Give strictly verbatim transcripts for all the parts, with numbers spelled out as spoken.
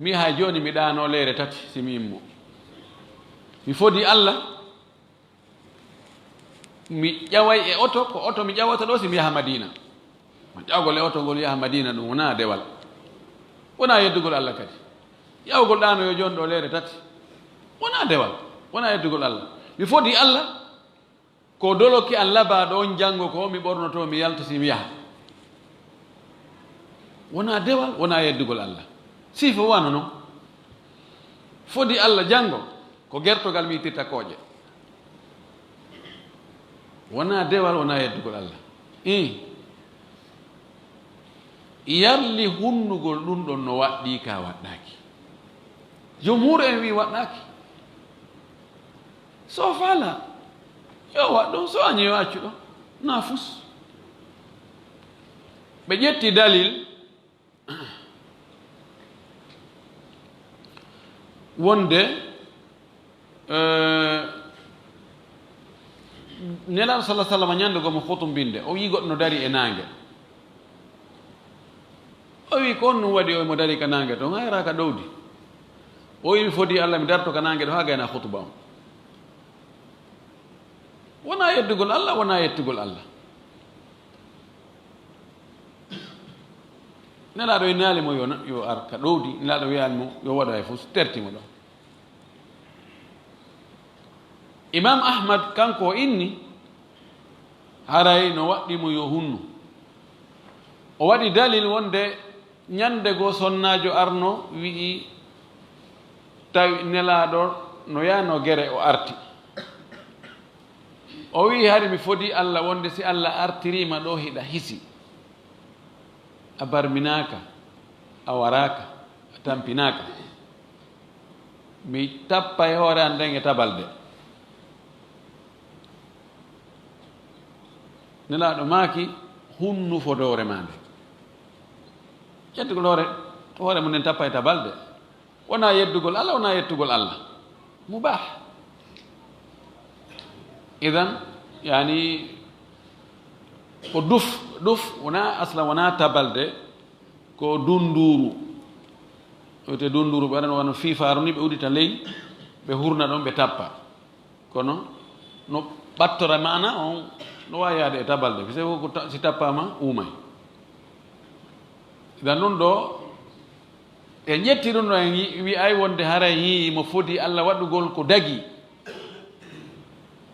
Mi yahay jooni mi ɗaano leere tati si mi immo. Mi fodi Alla, mi ƴaway e oto, ko oto mi ƴawata ɗo si mi yaha Madina. Ma ƴawgol e oto ngol yaha Madina ɗum wonaa dewal. Wonaa yeddugol Alla kadi. Ƴawgol ɗaano yo jooni ɗo leere tati. Wonaa dewal. Wonaa yeddugol Alla. Mi fodi Alla, ko doloki an labaaɗo on janngo ko mi ɓornoto mi yalta si mi yaha. Wonaa dewal, wonaa yeddugol Alla. Sifo wano non. Fodi Alla janngo, ko gertogal mi ittirta kooƴe. Wonaa dewal, wonaa yeddugol Alla. Ii. Yarli hunnugol ɗum ɗon no waɗɗii ka waɗɗaaki. Jumhur en wi waɗɗaaki. So faala, yo waɗ ɗum, so añi yo accu ɗum. Na fus. Ɓe ƴetti dalil wonde, eh, Nelaaɗo sala sallam ñande go mo hutumbinde, o yii goɗɗo no dari e naange. O wi, "Ko on ɗum waɗi?" O wi, "Mo dari ka naange to, hayra ka ɗowdi." O wi, "Mi fodi Alla, mi darto ka naange ɗo haa gayna hutuba on." Wonaa yeddugol Alla, wonaa yettugol Alla. Nelaaɗo innaali mo yo na-, yo ar ka ɗowdi, Nelaaɗo wiyaani mo yo waɗu hay fof, terti mo ɗon. Imam Ahmad kanko o inni, haray no waɗɗi mo yo hunnu. O waɗi dalil wonde ñande goo sonnaajo arno wi'i, tawi Nelaaɗo no yaano gere o arti. O wi'i, "Hari mi fodi Alla wonde si Alla artiriima ɗo hiɗa hisi. A barminaaka, a waraaka, a tampinaaka. Mi tappay hoore an nden e tabalde." Nelaaɗo maaki, "Hunnu fodoore maa nde." Yeddugol hoore, hoore mum nden tappay tabalde. Wonaa yeddugol Alla, wonaa yettugol Alla. Mubah. Idan, yani, ko duf, duf, wonaa asla, wonaa tabalde, ko dunduuru. Wiyetee dunduuru, ɓe waɗa no wano fiifaaru ni, ɓe udita ley, ɓe hurna ɗon, ɓe tappa. Kono no ɓattora maana on, no waawi yaade e tabalde, parce que ko ta-, si tappaama, uumay. Idan ɗum ɗo, en ƴetti ɗum ɗo, en yi-, wi'ay wonde haray hii mo fodi Alla waɗugol ko dagi.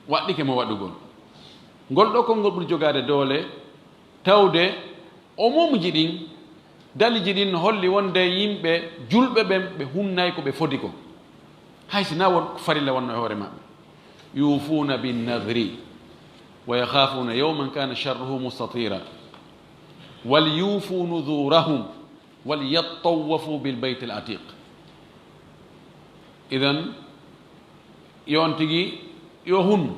Waɗɗike mo waɗugol. Ngol ɗo konngol ɓuri jogaade doole, tawde umumji ɗin, daliji ɗin no holli wonde yimɓe julɓe ɓen ɓe hunnay ko ɓe fodi ko. Hay si na won ko farilla wonno e hoore maɓɓe. "Yuufuuna bin nadri, wa yaxaafuuna yawman kaana sharruhu mustatira. Wal yuufu nudurahum, wal yattawafu bil baytil atiq." Idan, yo on tigi, yo hun.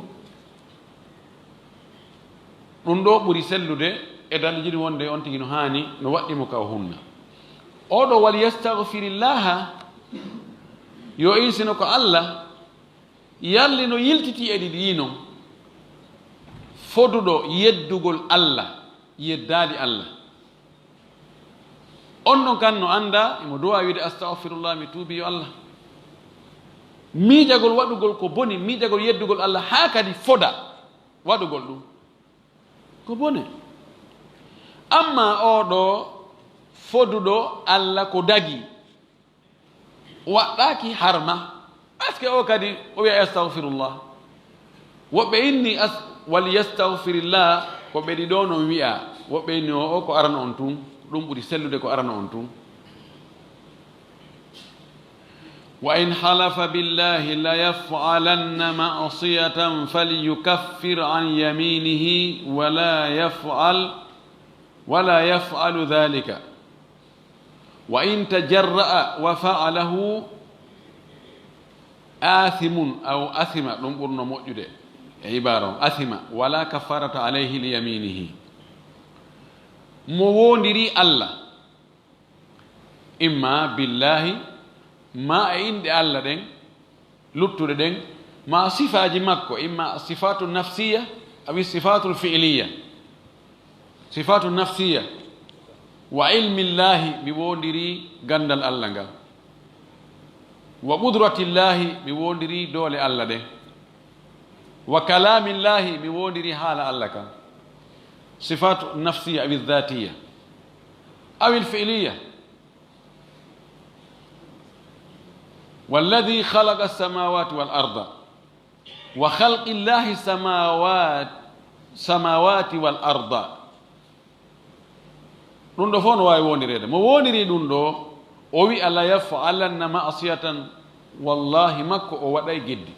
Ɗum ɗo ɓuri sellude e dalilji ɗi wonde on tigi no haani, no waɗɗi mo ka o hunna. Oɗo, "Wal yastagfirillaha", yo insino ko Alla, yalli no yiltiti e ɗi ɗi non. Foduɗo yeddugol Alla, yeddaali Alla. On ɗon kan no annda, imo duwa wiide, "Astagfirullah, mi tuubi yo Allah." Miijagol waɗugol ko boni, miijagol yeddugol Allah, haa kadi foda waɗugol ɗum, ko bone. Amma oo ɗoo foduɗo Allah ko dagi, waɗɗaaki harma. Est-ce que o kadi o wiya, "Astagfirullah"? Woɓɓe inni as-, "Wal yastagfirillah", ko ɓe ɗiɗo non wiya. Woɓɓe inni o, o ko arano on tun, ɗum ɓuri sellude ko arano on tun. "Wa in halafa billahi la yaf'alanna ma'siyatan falyukaffir an yaminihi wa la yaf'al, wa la yaf'alu dhalika." "Wa in tajarra'a wa fa'alahu athimun aw athima", ɗum ɓurno moƴƴude e ibaara on, "athima, wala kaffarata alayhi li yaminihi." Mo woondiri Allah, imma billahi, ma e inɗe Allah ɗen, luttuɗe ɗen, ma sifaaji makko, imma sifatu nafsiya, awi sifatul fi'liya. Sifatu nafsiya, "Wa ilmillahi", mi woondiri gandal Allah ngal. Wa qudratillahi, mi woondirii doole Alla ɗen. Wa kalaamillahi, mi woondirii haala Alla kan. Sifaatu nafsiyya awi dhatiya, awi lfi'liya. Walladhi khalaqa samawati wal arda. Wa khalqillahi samawat-, samawati wal arda. Ɗum ɗo fof no waawi woondireede. Mo woondiri ɗum ɗo, o wi'a, "La yaf'alanna ma'siyatan," wallahi makko o waɗay geddi.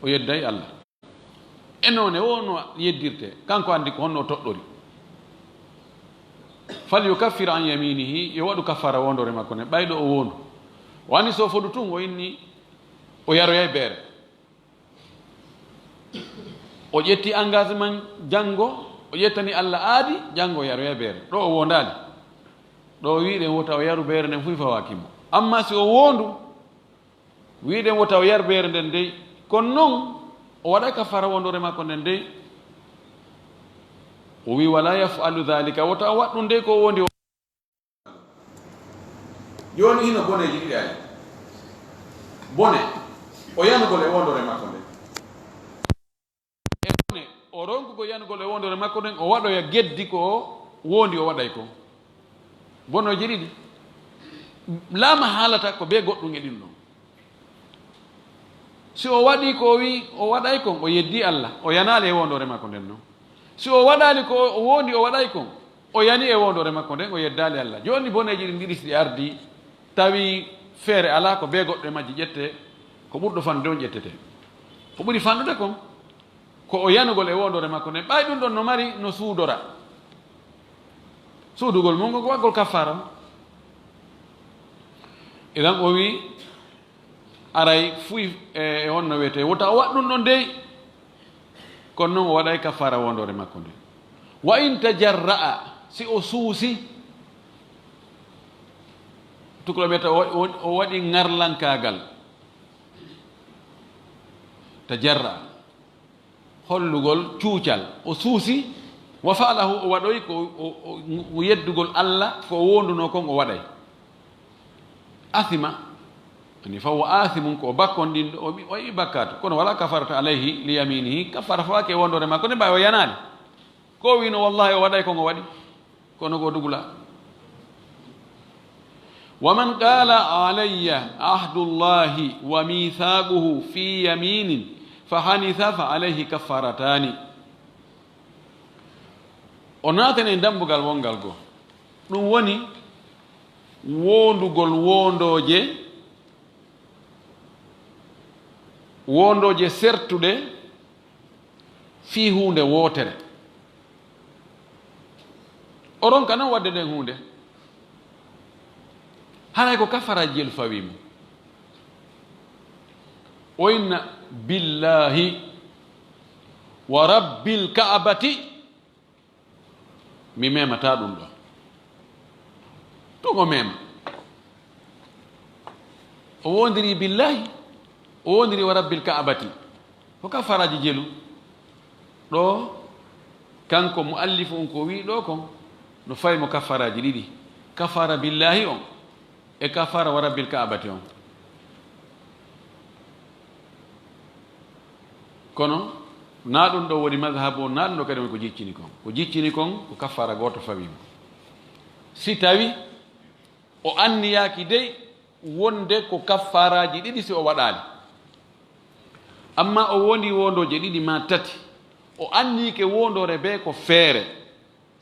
O yedday Alla. E noone o no yeddirte, kanko anndi ko honno o toɗɗori. "Fal yukaffir an yaminihi," yo waɗu kaffara woondoore makko nden, ɓayɗo o woondu. O anndi so fodu tun, o inni o yaroyay beere. O ƴetti engagement janngo, o ƴettani Alla aadi, janngo o yaroya beere. Ɗo o woondaali. Ɗo o wi'i ɗen wota o yaru beere nden fuy fawaaki mo. Amma si o woondu, wi'i ɗen wota o yar beere nden dey, kono non o waɗay kaffara woondoore makko nden dey. O wi'i, "Wala yaf'alu dhalika," wota o waɗ ɗum dey ko o wondi. Jooni hino boneeji ɗiɗi ari. Bone, o yanugol e woondoore makko nden. E bone, o ronkugol yanugol e woondoore makko nden, o waɗoya geddi ko o woondi o waɗay kon. Boneeji ɗiɗi. Laama haalata ko bee goɗɗum e ɗin ɗon. Si o waɗii ko o wi'i o waɗay kon, o yeddii Alla, o yanaali e woondoore makko nden non. Si o waɗaali ko o woondi o waɗay kon, o yani e woondoore makko nden, o yeddaali Alla. Jooni boneeji ɗin ɗiɗi si ɗi ardii, tawi feere alaa ko bee goɗɗo e majji ƴettee, ko ɓurɗo fanɗude on ƴettetee. Ko ɓuri fanɗude kon, ko o yanugol e woondoore makko nden. Ɓay ɗum ɗon no mari no suudora. Suudugol mun ko waɗgol kaffaara. Idan o wi'i, aray fuy e, e honno wiyetee, wota o waɗ ɗum ɗon dey. Kono non o waɗay kaffara woondoore makko nden. Wa in tajarra'a, si o suusi, tukuloo ɓe ta-, o, o, o waɗi ŋarlankaagal. Tajarra'a. Hollugol cuucal. O suusi, wa fa'alahu, o waɗoyi ko o, o, o yeddugol Alla, ko o woondunoo kon o waɗay. Asima, ani fa huwa asimun, ko o bakkonɗinɗo, o ɓi-, o yi'i bakkaatu. Kono wala kafarata alayhi li yaminihi, kafara fawaaki e woondoore makko nde ɓay o yanaali. Ko o wi'no wallahi o waɗay kon o waɗi. Kono ko dugula. Wa man qala alayya ahdullahi wa mithaquhu fi yaminin fa hanitha fa alayhi kaffaratani. O naatani e dambugal wongal goo. Ɗum woni woondugol woondooje, woondooje sertuɗe fii huunde wootere. O ronka non waɗde nden huunde. Haray ko kafaraaji jelu fawii mo. O inna, "Billahi wa rabbil Ka'bati, mi memataa ɗum ɗo." Ɗum o mema. O woondiri billahi, o woondiri wa rabbil Ka'bati. Ko kafaraaji jelu. Ɗo, kanko muallifu on ko wi'i ɗo kon, no fawi mo kafaraaji ɗiɗi. Kafara billahi on, e kafara wa rabbil Ka'bati on. Kono, na ɗum ɗo woni mazhabu on, na ɗum ɗo kadi woni ko jiccini kon. Ko jiccini kon, ko kaffara gooto fawi mo. Si tawi o anniyaaki dey wonde ko kaffaraaji ɗiɗi si o waɗaali. Amma o wondi wondooje ɗiɗi maa tati, o anniyike wondoore bee ko feere.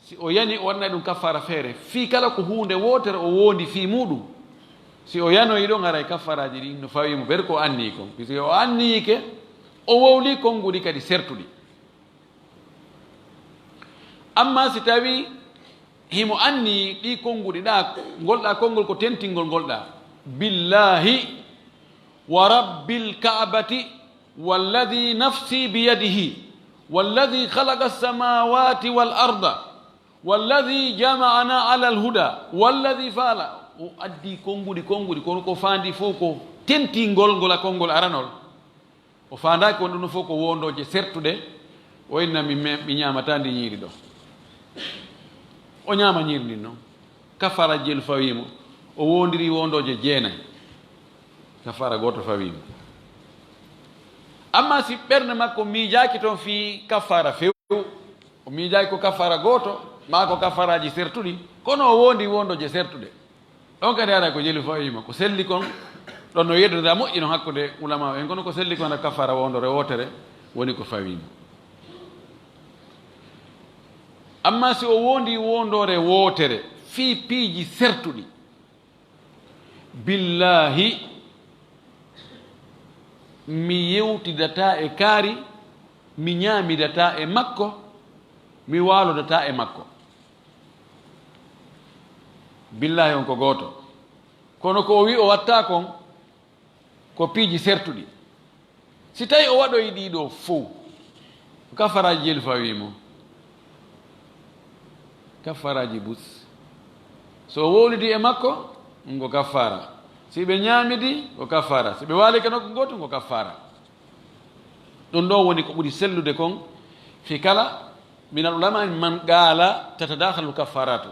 Si o yani, o waɗanay ɗum kaffara feere. Fii kala ko huunde wootere o wondi fii muuɗum. Si o yanoyi ɗon, haray kaffaraaji ɗin no fawi mo ber ko o anniyi kon. Puisque o anniyike, o wowli konnguɗi kadi sertuɗi. Amma si tawi himo anniyi ɗi konnguɗi ɗa, ngol ɗa konngol ko tentingol ngol ɗa. Billahi wa rabbil Ka'bati walladhi nafsi biyadihi walladhi khalaqa as-samawati wal arda walladhi jama'ana ala al-huda walladhi fala. O addi konnguɗi, konnguɗi, kono ko faandi fof ko tentingol ngol a konngol aranol. O faandaaki won ɗum fof ko wondooje sertuɗe, o inna mi me-, mi ñaamataa ndi ñiiri ɗo. O ñaama ñiiri ndin non. Kafara jelu fawii mo. O wondiri wondooje jeenay. Kafaara gooto fawii mo. Amma si ɓernde makko miijaaki toon fii kafaara few, o miijaaki ko kafaara gooto, maa ko kafaaraaji sertuɗi, kono o wondi wondoje sertuɗe, ɗon kadi haray ko jelu fawii mo. Ko selli kon, ɗon no yeddondiraa moƴƴi non hakkunde ulamaaɓe en, kono ko selli kon, haɗa kafaara wondoore wootere woni ko fawii mo. Amma si o wondi wondoore wootere fii piiji sertuɗi, billaahi, mi yewtidataa e kaari, mi ñaamidataa e makko, mi waalodataa e makko. Billaahi on ko gooto. Kono ko o wi'i o watta kon, ko piiji sertuɗi. Si tawi o waɗoyi ɗii ɗoo fow, ko kafaraaji jelu fawii mo. Kafaraaji bus. So o wowlidi e makko, ngo kafaara. Si ɓe ñaamidi, ko kafaara. Si ɓe waalike nokku gooto, ngo kafaara. Ɗum ɗoo woni ko ɓuri sellude kon fii kala. Minal ulama man qaala tatadakhalu kafaratu.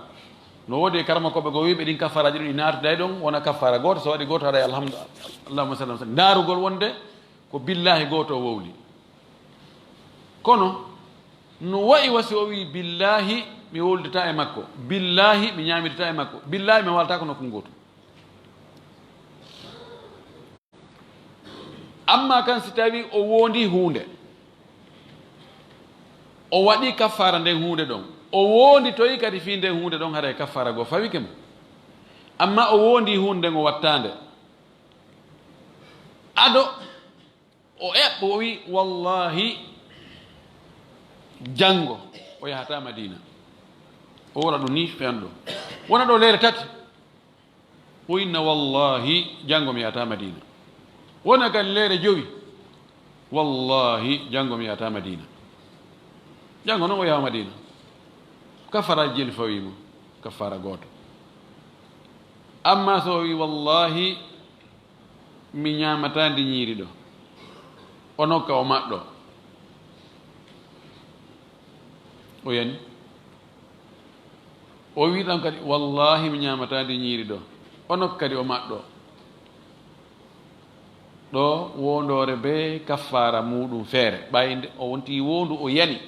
No woodi e karamokooɓe goo wiiɓe ɗin kafaraaji ɗin ɗi naatuday ɗon, wona kafara gooto, so waɗi gooto haray alhamdu-, allahumma salli wa sallim. Ndaarugol wonde ko billaahi gooto o wowli. Kono no wa'i wa si o wi'i, "Billaahi mi wowlidata e makko, billaahi mi ñaamidata e makko, billaahi mi waalata ko nokku gooto." Amma kan si tawi o wondi huunde, o waɗi kafaara nden huunde ɗon, o wonditoyi kadi fii nden huunde ɗon, haray kafaara goo fawike mo. Amma o wondi huunde nden o wattaande. Ado o eɓɓo, o wi, "Wallaahi, janngo o yahataa Madiina." O wona ɗum nii fenɗo. Wona ɗo leere tati. O inna, "Wallaahi, janngo mi yahataa Madiina." Wona kadi leere jowi. "Wallaahi, janngo mi yahataa Madiina." Janngo non o yaha Madiina. Kafaraaji jeli fawii mo. Kafaara gooto. Amma so o wi, "Wallaahi, mi ñaamataa ndi ñiiri ɗo." O nokka, o maɗɗo. O yani. O wi ɗon kadi, "Wallaahi, mi ñaamataa ndi ñiiri ɗo." O nokka kadi, o maɗɗo. Ɗo wondoore bee kafaara muuɗum feere. Ɓay nde o wonti wondu, o yani.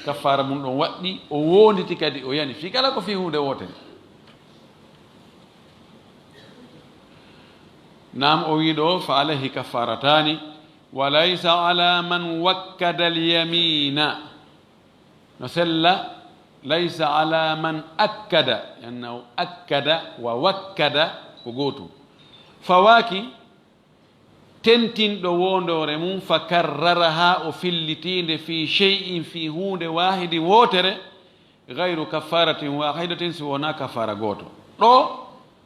Kafaara mum ɗon waɗɗi, o wonditi kadi, o yani. Fii kala ko fii huunde wootere. Naam, o wi ɗo, "Fa alayhi kafarataani, wa laysa ala man wakkada al-yamiina." No sella, "laysa ala man akkada." Annahu akkada wa wakkada ko gootum. Fawaaki, tentinɗo wondoore mum, fa karraraha, o fillitiinde, fii shay'in, fii huunde, waahidin, wootere, gayru kaffaratin waahidatin, si wonaa kafaara gooto. Ɗo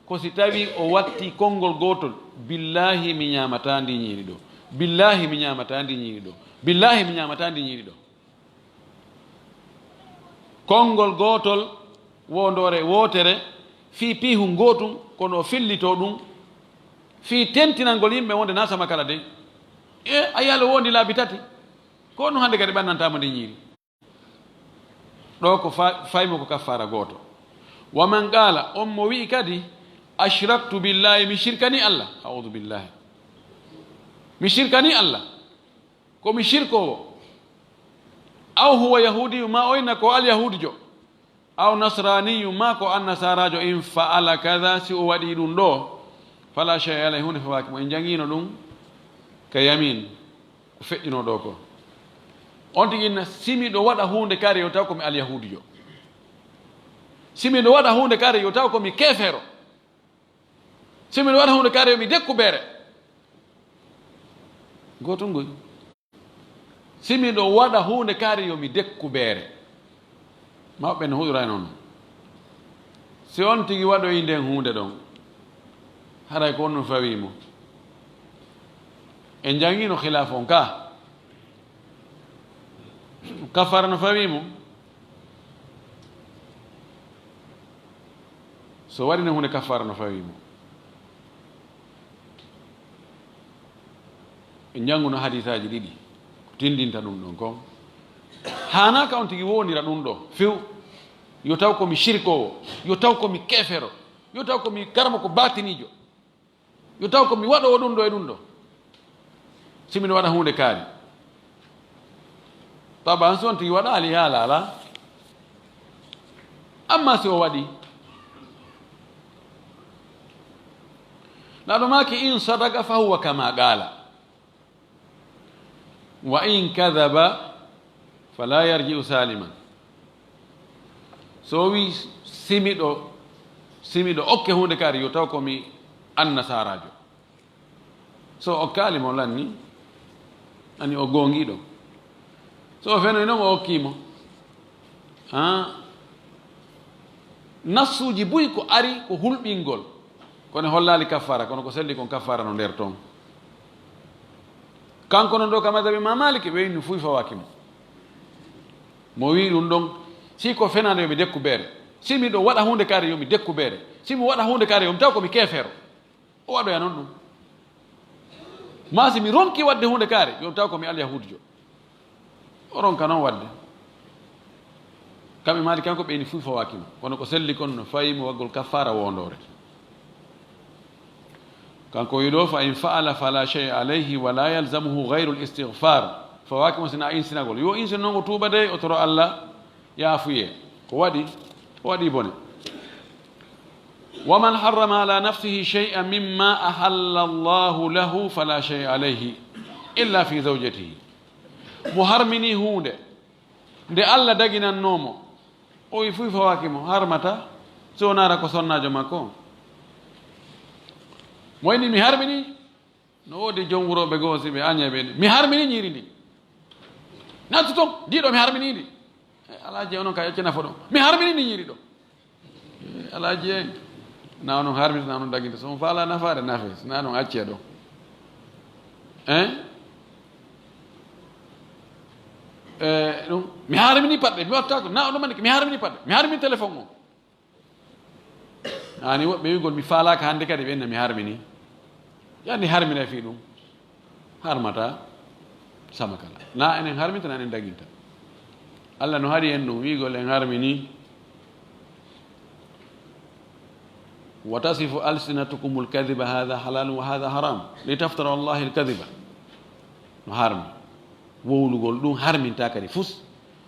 ko si tawi o watti konngol gootol, "Billaahi mi ñaamataa ndi ñiiri ɗo, billaahi mi ñaamataa ndi ñiiri ɗo, billaahi mi ñaamataa ndi ñiiri ɗo." Konngol gootol, wondoore wootere, fii piihun gootum, kono o fillitoo ɗum fii tentinangol yimɓe wonde na sama kala dey. E, a yaalo wondi laabi tati, ko ɗum hannde kadi ɓannantaa mo ndi ñiiri. Ɗo ko fa-, faymo ko kaffaara gooto. Wa man qaala, on mo wi'i kadi, "Ashraktu billaahi, mi shirkani Allah." A'uudu billaahi. Mi shirkani Allah. Ko mi shirkoowo. Aw huwa yahuudiyyu, ma o inna ko alyahuudijo. Aw nasraaniyyu, ma ko annasaaraajo. In fa'ala kada, si o waɗi ɗum ɗo, fala shay'a alayhi, huunde fawaaki mo. En jangiino ɗum ka yamin, ko feƴƴinoo ɗo ko. On tigi inna, si miɗo waɗa huunde kare, yo taw ko mi alyahuudijo. Si miɗo waɗa huunde kare, yo taw ko mi keefeero. Si miɗo waɗa huunde kare, yo mi dekku beere. Gootum ngoy. Si miɗo waɗa huunde kare, yo mi dekku beere. Mawɓe no huɗora e noon. Si on tigi waɗoyi nden huunde ɗon, haray ko on ɗum fawii mo. En jangiino khilaafu on ka. Kaffaara no fawii mo. So waɗi no huunde, kaffaara no fawii mo. En janguno hadiisaaji ɗiɗi ko tindinta ɗum ɗon kon. Haanaaka on tigi wowlondira ɗum ɗo few. Yo taw ko mi shirkoowo, yo taw ko mi keefeero, yo taw ko mi karamoko baatiniijo. Yo taw ko mi waɗoowo ɗum ɗo e ɗum ɗo. Si miɗo waɗa huunde kaari. Taban, si on tigi waɗaali haala alaa. Amma si o waɗi, Laaɗo maaki, "In sadaka fa huwa kama qala, wa in kadhaba fala yarji'u saliman." So o wi, "Si miɗo, si miɗo okke huunde kaari, yo taw ko mi annasaaraajo." So o okkaali mo lanni, ani o goongiiɗo. So o fenoy noon, o okkii mo. Ah. Nassuuji buy ko ari ko hulɓingol. Kono hollaali kaffaara, kono ko selli kon kaffaara no nder toon. Kanko noon ɗo ka madhabi Imam Maliki, ɓe inni fuy fawaaki mo. Mo wii ɗum ɗon, si ko fenaande yo mi dekku beere. Si miɗo waɗa huunde kaari yo mi dekku beere. Si mi waɗa huunde kaari yo mi taw ko mi keefeero. O waɗoya noon ɗum. Maa si mi ronki waɗde huunde kaari, yo taw ko mi alyahuudijo. O ronka noon waɗde. Kamɓe maali kanko ɓe ni fuu fawaaki mo. Kono ko selli kon no fayi mo waggol kaffaara woondoore. Kanko wi ɗo, "Fa in fa'ala fala shay'a alayhi wa la yalzamuhu ghayru al-istighfar." Fawaaki mo sina insinagol. Yo insin noon o tuuba dey, o toro Allah yaafuyee. Ko waɗi, o waɗi bone. "Wa man harrama ala nafsihi shay'an mimma ahalla Allahu lahu fala shay'a alayhi illa fi zawjatihi." Mo harmini huunde nde Allah daginannoo mo, o wi fuy fawaaki mo, harmata, so wonaa ko sonnaajo makko. Mo inni mi harmini, no woodi jom wurooɓe goo, si ɓe añay ɓe, "Mi harmini ñiiri ndi." Nattu toon, "Ndi ɗo mi harmini ndi." Eh, Alaaji, onon ka ƴecce nafo ɗo. "Mi harmini ndi ñiiri ɗo." Eh, Alaaji en, na onon harmini, na onon daginta. So on faala nafaade, nafe. So na ɗon accee ɗo. Eh? Eh, ɗum, mi harmini paɗɗe, mi watta ko. Na onon mani, mi harmini paɗɗe. Mi harmini téléphone o. Ani woɓɓe wi'ugol, "Mi faalaaka hannde kadi," ɓe inna, "Mi harmini." Yandi harmina fii ɗum. Harmata sama kala. Na enen harminta, na enen daginta. Allah no haɗi en ɗum, wi'ugol en harmini. "Wa tasifu alsinatukumul kadhiba, hadha halalun wa hadha haram, litaftaru ala Allahi al-kadhiba." No harmi. Wowlugol ɗum harminta kadi fus.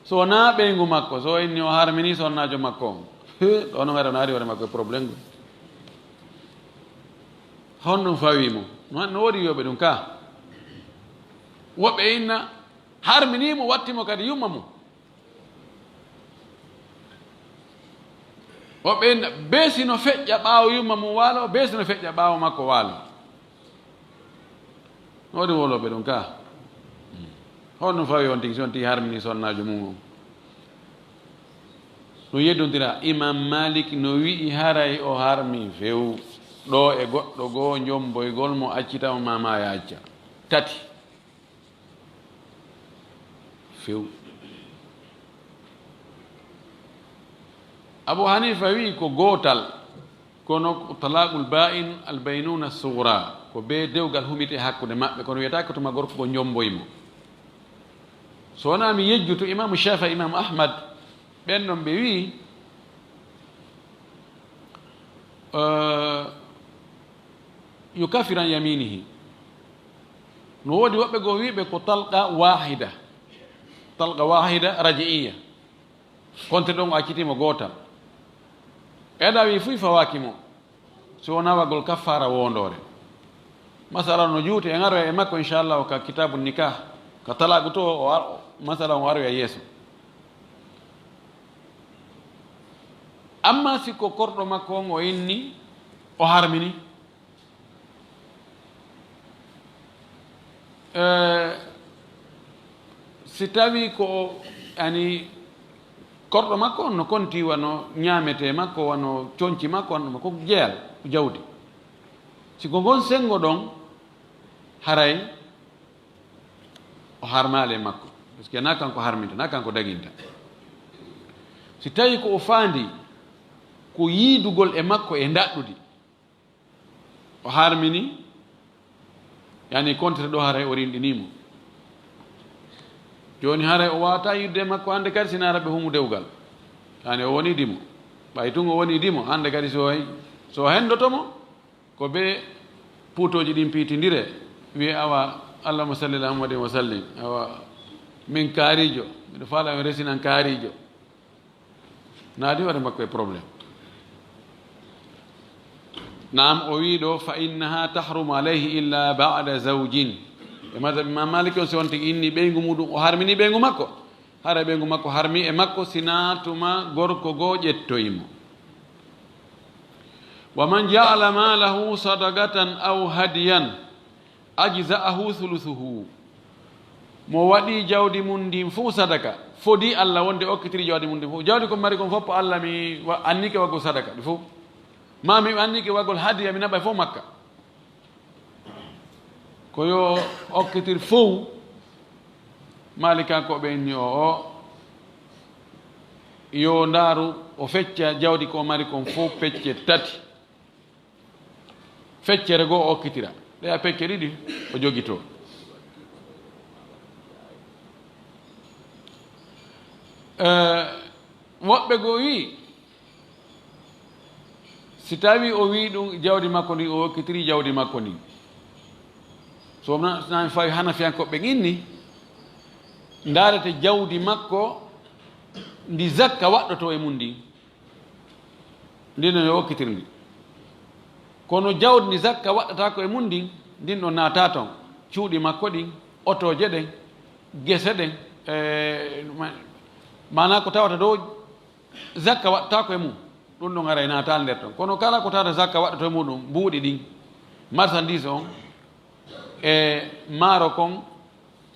So wonaa ɓeyngu makko, so o inni o harmini sonnaajo makko on. He, ɗo no ngaɗa no ari hoore makko e problème go. Honɗum fawi mo? No, no woodi wi'ooɓe ɗum ka. Woɓɓe inna harmini mo, watti mo kadi yumma mum. Woɓɓe inna beesi no feƴƴa ɓaawo yumma mum waalo, beesi no feƴƴa ɓaawo makko waalo. No woodi wowlooɓe ɗum ka. Honno fawi on tigi, si on tigi harmini sonnaajo mum on? No yeddondira, Imam Malik no wi'i haray o harmi few. Ɗo e goɗɗo goo jomboygol mo accita mo ma maaya acca. Tati. Few. Abu Hanifa wi'i ko gootal. Kono ko talaqul ba'in al baynuna sughra, ko bee dewgal humite hakkunde maɓɓe, kono wiyata ko tuma gorko ko jomboy mo. So wonaa mi yejjutu, Imaamu Shafi'i, Imaamu Ahmad, ɓen ɗon ɓe wi'i, eh, yukaffiru an yaminihi. No woodi woɓɓe goo wi'ɓe ko talqa wahida, talqa wahida raj'iyya. Kontre ɗon o acciti mo gootal. Ɓeeɗa wi fuy fawaaki mo, so wonaa waggol kaffaara woondoore. Masala no juuti, en aroya e makko, inchallahu, ka kitaabu nikah, ka talaagu to, o ar-, masala on aroya yeeso. Amma si ko korɗo makko on o inni, o harmini, Eh, si tawii ko o, ani, korɗo makko on no konti wano ñaametee makko, wano conci makko, wano ɗum ko jeyal, ko jawdi. Si ko ngon senngo ɗon, haray o harmaali e makko. Parce que na kanko harminta, na kanko daginta. Si tawii ko o faandi ko yiidugol e makko e ndaɗɗudi, o harmini, yani kontre ɗo haray o rinɗinii mo. Jooni haray o waawataa yiidude e makko hannde kadi, si na raɓɓe humu dewgal. Yani o wonii dimo. Ɓay tun o wonii dimo, hannde kadi so, so o henndoto mo, ko be Puutooji ɗin piitindire, wiye, "Awa, Allahumma salli ala Muhammadin wa sallim. Awa, min kaarijo, miɗo faala on resinan kaarijo." Naadi ware makko e problème. Naam, o wii ɗo, "Fa innaha tahrumu alayhi illa ba'da zawjin." E madhab Imam Malik on, si on tigi inni ɓeyngu muɗum, o harmini ɓeyngu makko. Hara ɓeyngu makko harmi e makko, sina tuma gorko goo ƴettoyi mo. "Wa man ja'ala malahu sadaqatan aw hadiyan ajza'ahu thuluthuhu." Mo waɗi jawdi mum ndin fuu sadaka, fodi Allah wonde okkitiri jawdi mum ndin fuu. Jawdi ko mari kon fof, Allah, mi wa-, annike waggol sadaka ɗi fuu. Ma mi annike waggol hadiya, mi naɓay fof Makka. Ko yo okkitir fof. Malikankooɓe inni o, o yo ndaaru, o fecca jawdi ko mari kon fof pecce tati. Feccere goo o okkitira. Ɗe a pecce ɗiɗi, o jogitoo. Eh, woɓɓe goo wi, si tawi o wi ɗum jawdi makko ndin, o okkitiri jawdi makko ndin. So na, na fawi Hanafiyankooɓe ɓen inni, ndaarete jawdi makko ndi zakka waɗɗotoo e mum ndin. Ndin no yo okkitir ndi. Kono jawdi ndi zakka waɗɗataa ko e mum ndin, ndin ɗon naataa ton. Cuuɗi makko ɗin, otooje ɗen, gese ɗen, e, ma-, maanaa ko tawata dow zakka waɗɗataa ko e mum, ɗum ɗon haray naataali nder ton. Kono kala ko tawata zakka waɗɗotoo e muɗum, mbuuɗi ɗin, marchandise on, e maaro kon,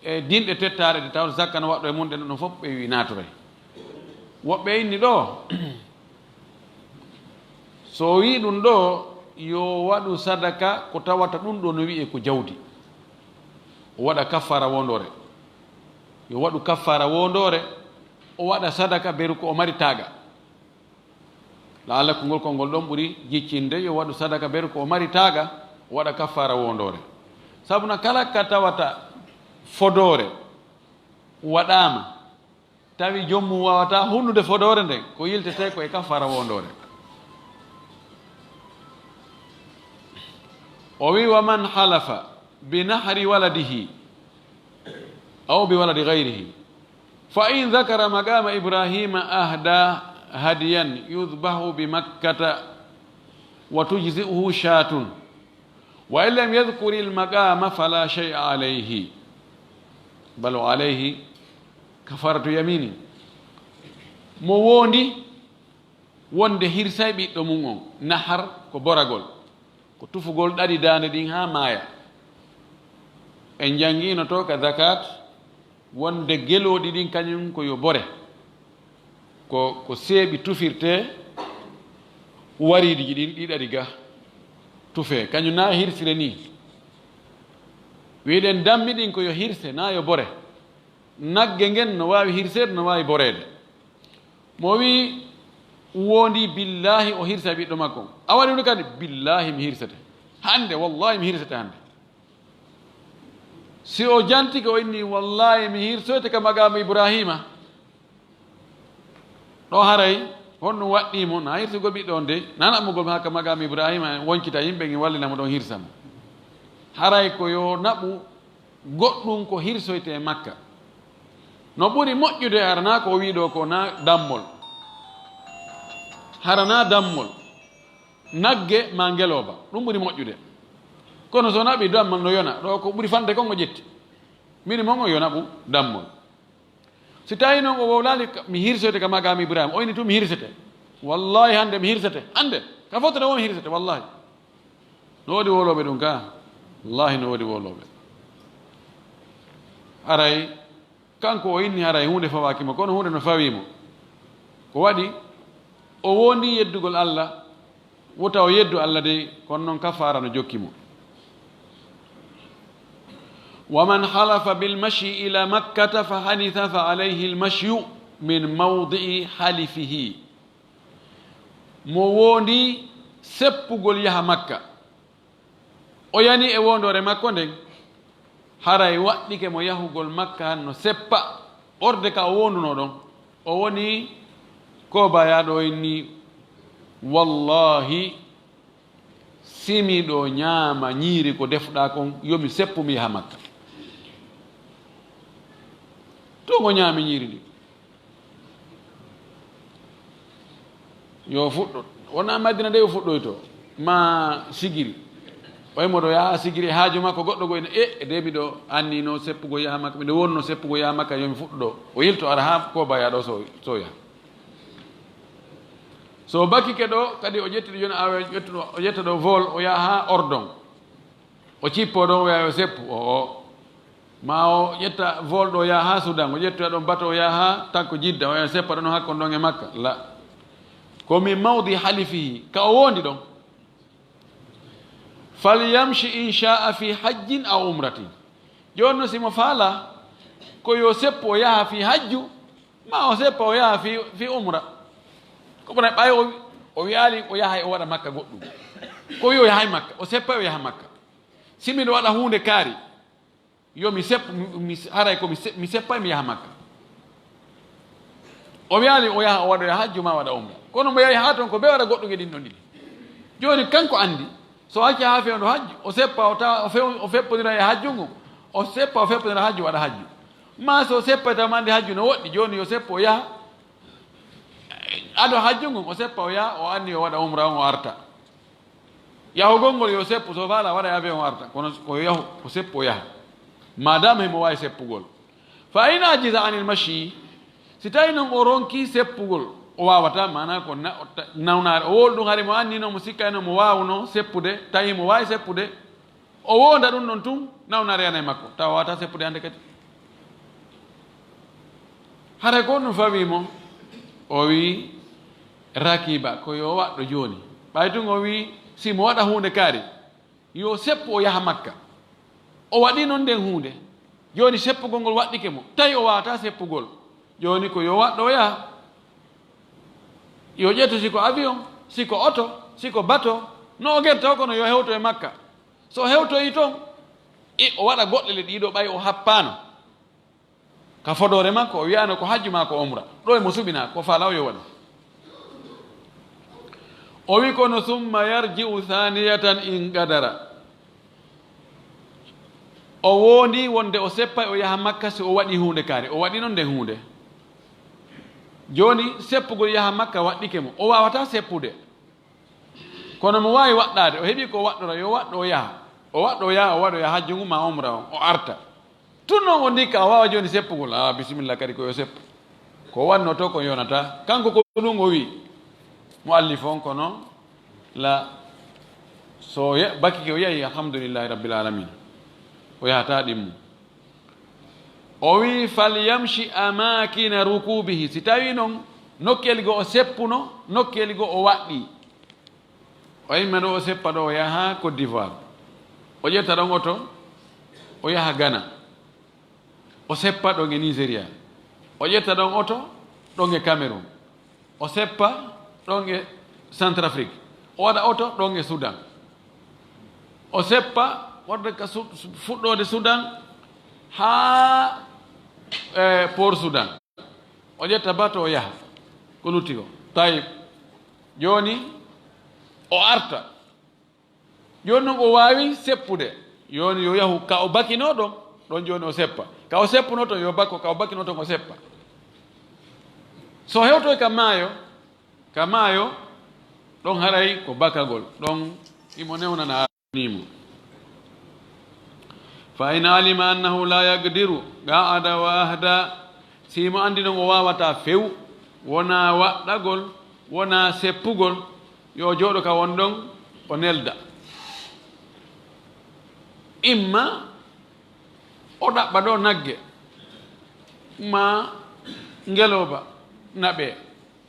e dinɗe tettaare ɗe tawata zakka no waɗɗoo e mum ɗen, ɗum ɗon fof ɓe wi naatoray. Woɓɓe inni ɗo, so o wi ɗum ɗo, yo waɗu sadaka ko tawata ɗum ɗo no wi'ee ko jawdi. O waɗa kaffaara woondoore. Yo waɗu kaffaara woondoore, o waɗa sadaka beru ko o mari taaga. La'alla konngol, konngol ɗon ɓuri jiccinde, yo waɗu sadaka beru ko o mari taaga, o waɗa kaffaara woondoore. Sabu na kala ka tawata fodoore waɗaama, tawi joom mum waawataa hunnude fodoore nden, ko yiltetee ko e kaffaara woondoore. O wi, "Wa man halafa bi nahri waladihi aw bi waladi ghayrihi, fa in dhakara maqama Ibrahima ahda hadiyan yudhbahu bi Makkata wa tujzi'uhu shatun, wa in lam yadhkuril maqama fala shay'a alayhi, bal alayhi kafaratu yamini." Mo woondi wonde hirsay ɓiɗɗo mum on, nahar ko boragol, ko tufugol ɗaɗi daande ɗin haa maaya. En njanngiino to ka zakat wonde gelooɗi ɗin kañum ko yo bore. Ko, ko seeɓi tufirtee wariiɗi ɗin, ɗi ɗaɗi ga tufee. Kañum na hirsire ni. Wiɗen dammi ɗin ko yo hirse, na yo bore. Nagge ngen no waawi hirseede, no waawi boreede. Mo wi woondi billaahi o hirsa ɓiɗɗo makko. A waɗi ɗum kadi? Billaahi mi hirsete. Hannde, wallaahi mi hirsete hannde. Si o jantike o inni, "Wallaahi mi hirsoyte ka maqaamu Ibraahiima." Ɗo haray, honɗum waɗɗii mo? Na hirsugol ɓiɗɗo on dey, na naɓugol mo haa ka maqaamu Ibraahiima, woncita yimɓe, ngi wallina mo ɗon hirsa mo. Haray ko yo naɓu goɗɗum ko hirsoyte e Makka. No ɓuri moƴƴude, hara na ko o wii ɗo ko na dammol. Hara na dammol. Nagge ma ngelooba, ɗum ɓuri moƴƴude. Kono so naɓi dammal no yona, ɗo ko ɓuri fande kon o ƴetti. Mini mon o yo naɓu dammol. Si tawi noon o wowlaali ka, mi hirsoyte ka maqaamu Ibrahima, o inni tun mi hirsete. Wallahi hannde mi hirsete. Hannde, ka fottata won hirsete, wallahi. No woodi wowlooɓe ɗum ka? Wallahi no woodi wowlooɓe. Haray, kanko o inni haray huunde fawaaki mo, kono huunde no fawii mo. Ko waɗi? O woondii yeddugol Allah, wota o yeddu Allah dey, kono noon kafaara no jokki mo. Wa man halafa bil mashyi ila Makkata fa hanitha fa alayhi al mashyu min mawdi'i halifihi. Mo woondii seppugol yaha Makka, o yani e woondoore makko nden, haray waɗɗike mo yahugol Makka han no seppa, ɓorde ka o woondunoo ɗon. O woni ko bayaa ɗo inni, wallahi, Si miɗo ñaama ñiiri ko defuɗaa kon, yo mi seppu mi yaha Makka. Tun o ñaami ñiiri ndi. Yo fuɗɗo. Wona Madina de o fuɗɗoyto. Ma sigiri. Oye mo ɗo yaha sigiri e haaju makko goɗɗo go ina, e, de miɗo annino seppugo yaha Makka, miɗo wonno seppugo yaha Makka, yo mi fuɗɗo ɗo. O yilto ara haa ko baya ɗo so, so yaha. So bakkike ɗo, kadi o ƴetti ɗo jooni awa, ƴettuɗo, o ƴetta ɗo vol, o yaha haa Ordon. O cippo ɗon, o yaha o seppu, o, o. Ma o ƴetta vol ɗo, o yaha haa Sudan, o ƴetta ɗon bato, o yaha haa takko Jidda, o yaha o seppa ɗon hakkon ɗon e Makka. La. Ko min mawdi halifihi, ka o wondi ɗon. Falyamshi in sha'a fi hajjin aw umratin. Jooni no si mo faala, ko yo seppu o yaha fi hajju, ma o seppa o yaha fi, fi umra. Ko ɓura ɓay o, o wiyaali o yaha o waɗa Makka goɗɗum. Ko yo yahay Makka, o seppa o yaha Makka. Si miɗo waɗa huunde kaari, yo mi seppu, mi, mi, haray ko mi se-, mi seppa mi yaha Makka. O wiyaali o yaha o waɗoya hajju ma waɗa umra. Kono mo yahi haa ton ko be waɗa goɗɗum e ɗin ɗon ɗiɗi. Jooni kanko anndi, so acca haa fewndo hajju, o seppa o tawa, o few-, o feppondira e hajju ngun, o seppa o feppondira hajju waɗa hajju. Ma so seppa tawa ma anndi hajju no woɗɗi, jooni yo seppo o yaha. Ado hajju ngun, o seppa o yaha, o anni o waɗa umra on, o arta. Yahugol ngol yo seppu, so faala waɗa e avion o arta, kono ko yahu, ko seppu o yaha. Madama himo waawi seppugol. Fa in ajiza anil mashi, si tawi non o ronki seppugol, o waawata, maana ko na-, o ta-, nawnaare, o wowli ɗum hari mo anni non, mo sikkay non mo waawuno seppude, tawi mo waawi seppude, o wonda ɗum ɗon tun, nawnaare yana e makko, tawa waawata seppude hande kadi. Hara ko ɗum fawi mo, o wi, rakiba, ko yo waɗɗo jooni. Ɓay tun o wi, si mo waɗa huunde kaari, yo seppu o yaha Makka. O waɗi non nden huunde. Jooni seppugol ngol waɗɗike mo. Tawi o waawata seppugol. Jooni ko yo waɗɗo o yaha. Yo ƴettu si ko avion, si ko oto, si ko bato. No o gerta o kono yo hewto e Makka. So hewtoyi ton, e o waɗa goɗɗe le ɗiɗo ɓay o happaano. Ka fodoore makko, o wi'aano ko hajju maa ko umra. Ɗo e mo suɓinaa, ko faalaa o yo waɗu. O wi kono, "Summa yarji'u thaniyatan in qadara." O woondii wonde o seppay o yaha Makka si o waɗii huunde kaari. O waɗii non nden huunde. Jooni, seppugol yaha Makka waɗɗike mo. O waawataa seppude. Kono mo waawi waɗɗaade, o heɓii ko waɗɗora, yo waɗɗo o yaha. O waɗɗo o yaha, o waɗoya hajju ngu maa umra on, o arta. Tun non o ndikka, o waawa jooni seppugol. Ah, bisimilla kadi ko yo seppu. Ko wannoto ko yonataa. Kanko ko ɗum o wi. Mo allif on kono la so ye-, bakki ke o yahi, alhamdulillahi rabbil alamin. O yahataa ɗimmu. O wi, "Falyamshi amakina rukubihi." Si tawi non nokkeeli go o seppuno, nokkeeli go o waɗɗi. O imma ɗo, o seppa ɗo, o yaha Côte d'Ivoire. O ƴetta ɗon oto, o yaha Ghana. O seppa ɗon e Nigeria. O ƴetta ɗon oto, ɗon e Cameroun. O seppa ɗon e Centrafrique. O waɗa oto ɗon e Sudan. O seppa wadde ka Su-, Su-, fuɗɗoode Sudan haa, eh, Port Sudan. O ƴetta bato, o yaha. Ko lutti ko. Tayyib. Jooni, o arta. Jooni non o waawi seppude. Jooni yo yahu ka o bakino ɗon, ɗon jooni o seppa. Ka o seppuno ton yo bakko, ka o bakino ton o seppa. So hewtoy ka maayo, ka maayo, ɗon haray ko bakagol, ɗon imo newnana. Ni mo. Fa in alima annahu la yaqdiru qa'ada wa ahda, si mo andi non o waawata few, wona waɗɗagol, wona seppugol, yo jooɗo ka won ɗon, o nelda. Imma o ɗaɓɓa ɗo nagge, ma ngelooba naɓe.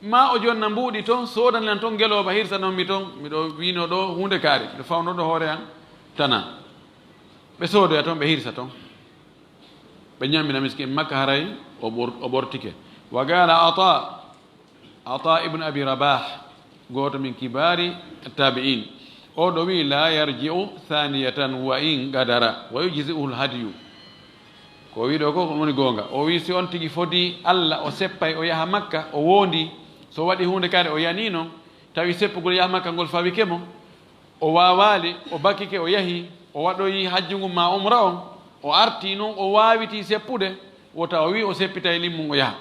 Ma o jonna mbuuɗi ton, soodani lan ton ngelooba, hirsanon mi ton. Miɗo wiino ɗo huunde kaari, miɗo fawno ɗo hoore an tana. Ɓe soodoya ton, ɓe hirsa ton. Ɓe ñammina miskin makka, haray o ɓor-, o ɓortike. Wa qala Ata, Ata ibn Abi Rabah, gooto min kibaari tabi'in. O ɗo wi, "La yarji'u thaniyatan wa in qadara, wa yujzi'uhu al-hadyu." Ko o wi ɗo ko, ko ɗum woni goonga. O wi, si on tigi fodi Allah, o seppay, o yaha Makka, o wondi, so waɗi huunde kadi, o yani non, tawi seppugol yaha Makka ngol fawike mo, O waawaali, o bakike, o yahi, o waɗoyi hajju ngun maa umra on, o artii non, o waawitii seppude, wota o wi'i o seppitay limmun o yaha.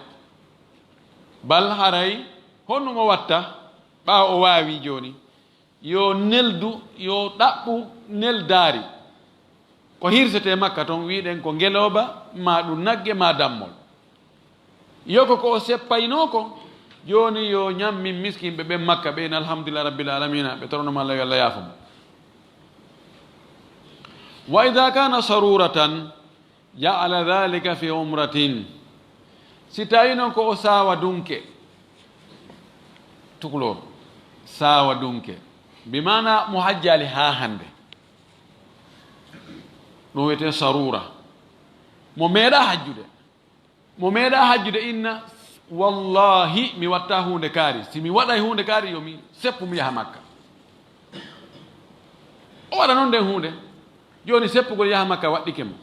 Bal haray honɗun o watta ɓaawo o waawii jooni? Yo neldu, yo ɗaɓɓu neldaari. Ko hirsetee Makka ton, wi'ɗen ko ngelooba, maa ɗun nagge, maa dammol. Yo ko ko o seppaynoo kon, jooni yo ñammin miskinɓe ɓen Makka ɓen, alhamdulillahi rabbil alamina, ɓe torono mo Alla, yo Alla yaafo mo. Wa idha kana saruratan, ja'ala dhalika fi umratin. Si tawi non ko o saawa dunke, tukulor, saawa dunke, bi maana mo hajjaali haa hannde, ɗun wiyetee sarura. Mo meeɗaa hajjude, mo meeɗaa hajjude inna, wallahi, mi watta huunde kaari. Si mi waɗay huunde kaari, yo mi seppu, mi yaha Makka. O waɗa non nden huunde. Jooni seppugol yaha Makka waɗɗike mo.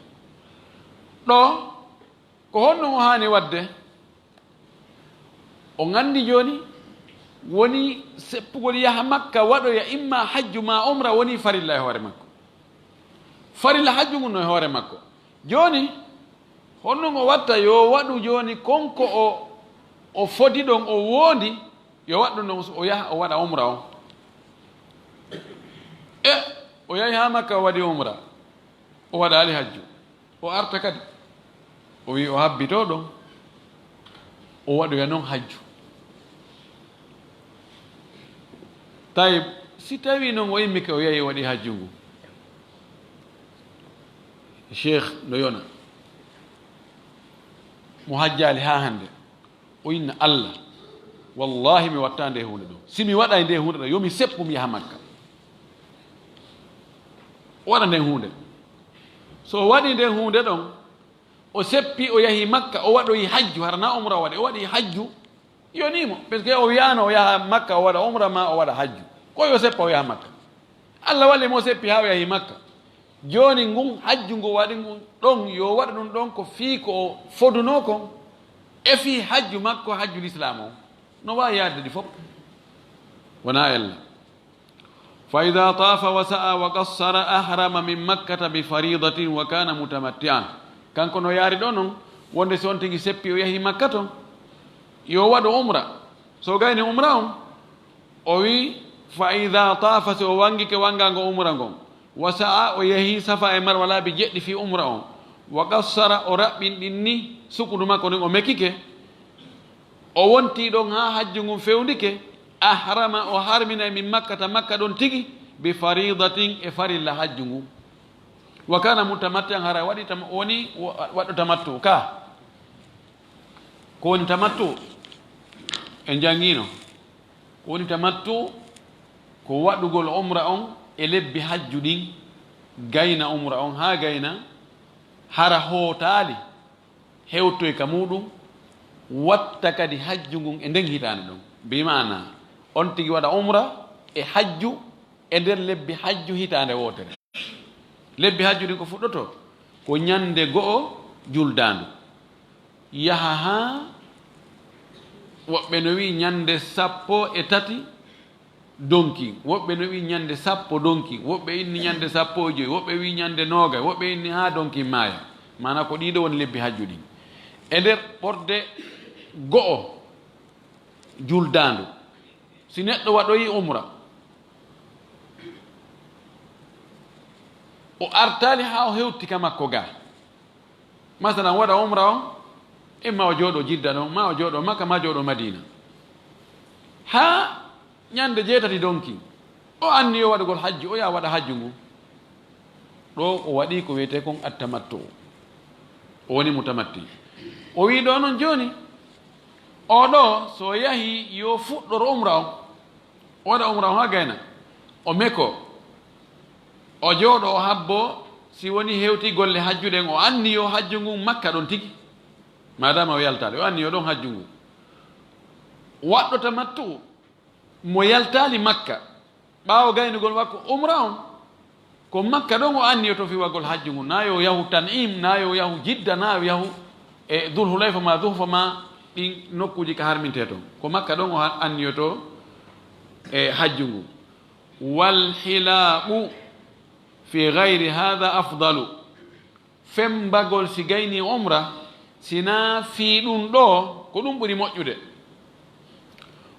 Ɗoo, ko honno o haani waɗde? O anndi jooni woni seppugol yaha Makka waɗoya imma hajju maa umra woni farilla e hoore makko. Farilla hajju ngun no e hoore makko. Jooni, honno o watta? Yo waɗu jooni kon ko o, o fodi ɗon, o woondi, yo waɗu non, o yaha, o waɗa umra on. E, o yahi haa Makka, o waɗi umra, o waɗaali hajju. O arta kadi, o wi'i o habbitoo ɗon, o waɗoya non hajju. Tayib, si tawii non o immike, o yahi, o waɗi hajju ngun, Cheikh no yona, mo hajjaali haa hannde, o inna Alla, wallahi, mi watta nde huunde ɗoo. Si mi waɗay nde huunde ɗoo, yo mi seppu, mi yaha Makka. O waɗa nden huunde. So o waɗii nden huunde ɗon, o seppi, o yahi Makka, o waɗoyi hajju, hara na umra o waɗi, o waɗi hajju, yonii mo. Parce que o wi'aano o yaha Makka, o waɗa umra maa o waɗa hajju. Ko yo seppa, o yaha Makka. Alla walli mo, o seppi haa o yahi Makka. Jooni ngun hajju ngu waɗi ngun ɗon, yo waɗu ɗun ɗon ko fii ko o fodunoo kon, e fii hajju makko, hajju lislaam on. No waawi yaade ɗi fof. Wonaa ella. Fa ida tafa wa sa'a wa qassara ahrama min makkata bi faridatin wa kana mutamatti'an. Kanko no yaari ɗoo non, wonde si on tigi seppi o yahi Makka ton, yo waɗu umra. So gayni umra on, o wi, fa ida tafa, si o wangike wangaango umra ngon, wa sa'a, o yahi Safa e Marwa laabi jeɗɗi fii umra on, wa qassara, o raɓɓinɗinni sukundu makko ndin, o mekike, o wontii ɗon haa hajju ngun fewndike, ahrama, o harminay min makkata, Makka ɗon tigi, bi faridatin, e farilla hajju ngun. Wa kana mutamatti'an, hara waɗi tam-, woni wa-, waɗɗo tamattu ka. Ko woni tamattu? En janngiino. Ko woni tamattu? Ko waɗugol umra on e lebbi hajju ɗin, gayna umra on haa gayna, hara hootaali, hewtoy ka muuɗum, watta kadi hajju ngun e nden hitaande ɗon. Bi maana, on tigi waɗa umra e hajju e nder lebbi hajju hitaande wootere. Lebbi hajju ɗin ko fuɗɗotoo? Ko ñannde go'o juldaandu, yaha haa, woɓɓe no wi'i ñannde sappo e tati donkin, woɓɓe no wi'i ñannde sappo donkin, woɓɓe inni ñannde sappo e jowi, woɓɓe wi'i ñannde noogay, woɓɓe inni haa donkin maaya. Maanaa ko ɗii ɗoo woni lebbi hajju ɗin. E nder ɓorde go'o juldaandu, si neɗɗo waɗoyi umra, o artaali haa o hewti ka makko gaa, masalan, waɗa umra on, imma o jooɗo Jidda ɗon, maa o jooɗo Makka, maa jooɗo Madiina, haa ñannde jeetati donkin, o anniyo waɗugol hajju, o yaha waɗa hajju ngun. Ɗoo o waɗii ko wiyetee kon attamattu, o woni mutamatti. O wi'i ɗoo non jooni, oo ɗoo, so o yahii, yo fuɗɗor umra on, o waɗa umra on haa gayna, o mekoo, o jooɗo, o habboo, si woni hewti golle hajju ɗen, o anniyo hajju ngun Makka ɗon tigi, maadaama o yaltaali, o anniyo ɗon hajju ngun. Waɗɗo tamattu, mo yaltaali Makka, ɓaawo gaynugol makko umra on, ko Makka ɗon o anniyoto fii waɗugol hajju ngun. Naa yo yahu Tan'im, naa yo yahu Jidda, naa yo yahu e Dul Hulayfa maa Zuhfa maa ɗin nokkuuji ka harmintee ton. Ko Makka ɗon o ha-, anniyoto e hajju ngun. Wal hilaqu fi gayri hada afdalu. Fembagol si gayni umra, si na fii ɗum ɗo, ko ɗum ɓuri moƴƴude.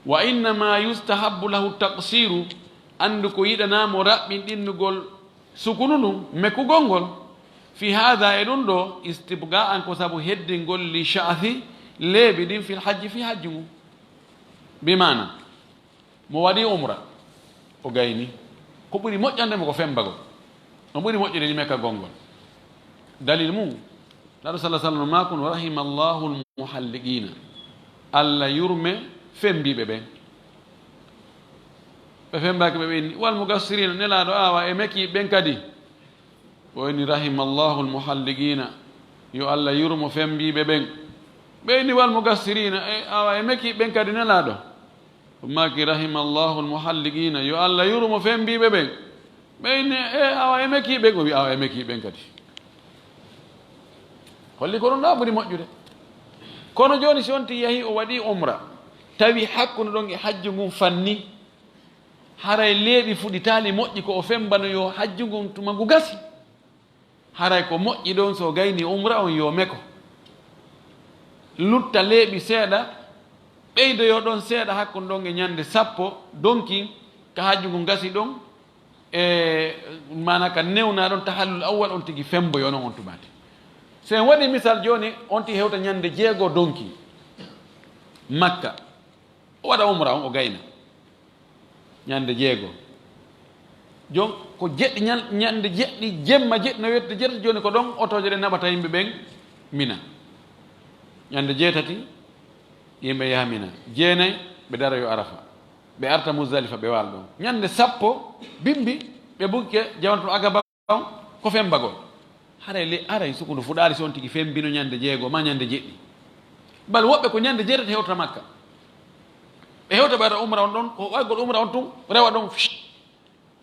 Wa innama yustahabbu lahu taqsiru, anndu ko yiɗanaa mo raɓɓinɗinnugol sukunu ndun, mekugol ngol. Fi hada, e ɗum ɗo, istibqa'an, ko sabu heddingol li sha'thi, leeɓi ɗin, fil hajji, fi hajju ngun. Bi maana, mo waɗi umra, o gayni. Ko ɓuri moƴƴande mo ko fembagol. No ɓuri moƴƴude ni mekka gonngol. Dalil mum, Laɗo sala sallam maakun, "Rahima Allahu al-muhalliqina." Allah yurme fembiiɓe ɓen. Ɓe fembaaki ɓe, ɓe inni, "Wal mugassirina", Nelaaɗo, awa e meki ɓen kadi. O inni, "Rahima Allahu al-muhalliqina." Yo Allah yurmo fembiiɓe ɓen. Ɓe inni, "Wal mugassirina", e awa e meki ɓen kadi, Nelaaɗo. O maaki, "Rahima Allahu al-muhalliqina", yo Allah yurmo fembiiɓe ɓen. Ɓe inni, "E awa e meki ɓen", o wi, "Awa e meki ɓen kadi." Holli ko ɗum ɗo ɓuri moƴƴude. Kono jooni si on ti yahi o waɗi umra, tawi hakkunde ɗon e hajju ngun fanni, haray leeɓi fuɗitaali moƴƴi ko o fembano yo hajju ngun tuma ngu gasi. Haray ko moƴƴi ɗon so gayni umra on yo meko. Lutta leeɓi seeɗa, ɓeydoyo ɗon seeɗa hakkunde ɗon e ñande sappo donkin ka hajju ngun gasi ɗon, e maana ka newna ɗon tahallul awwal on tigi femboyo non on tubati. So en waɗi misal jooni, on ti hewta ñande jeego donkin Makka. O waɗa umra on, o gayna. Ñande jeego. Jon ko jeɗɗi ñal-, ñande jeɗɗi, jemma jeɗɗi no wette jeɗɗi, jooni ko ɗon otooje ɗen naɓata yimɓe ɓen Mina. Ñande jeetati, yimɓe yaha Mina. Jeenay, ɓe dara yo Arafa. Ɓe arta Muzdalifa, ɓe waala ɗon. Ñande sappo, bimbi, ɓe bukke Jamratul Aqaba. On ko fembagol. Haray le, aray sukundu fuɗaali si on tigi fembino ñande jeego ma ñande jeɗɗi. Bal woɓɓe ko ñande jeetati hewtata Makka. Ɓe hewta ɓe waɗa umra on ɗon, ko waygol umra on tun, rewa ɗon,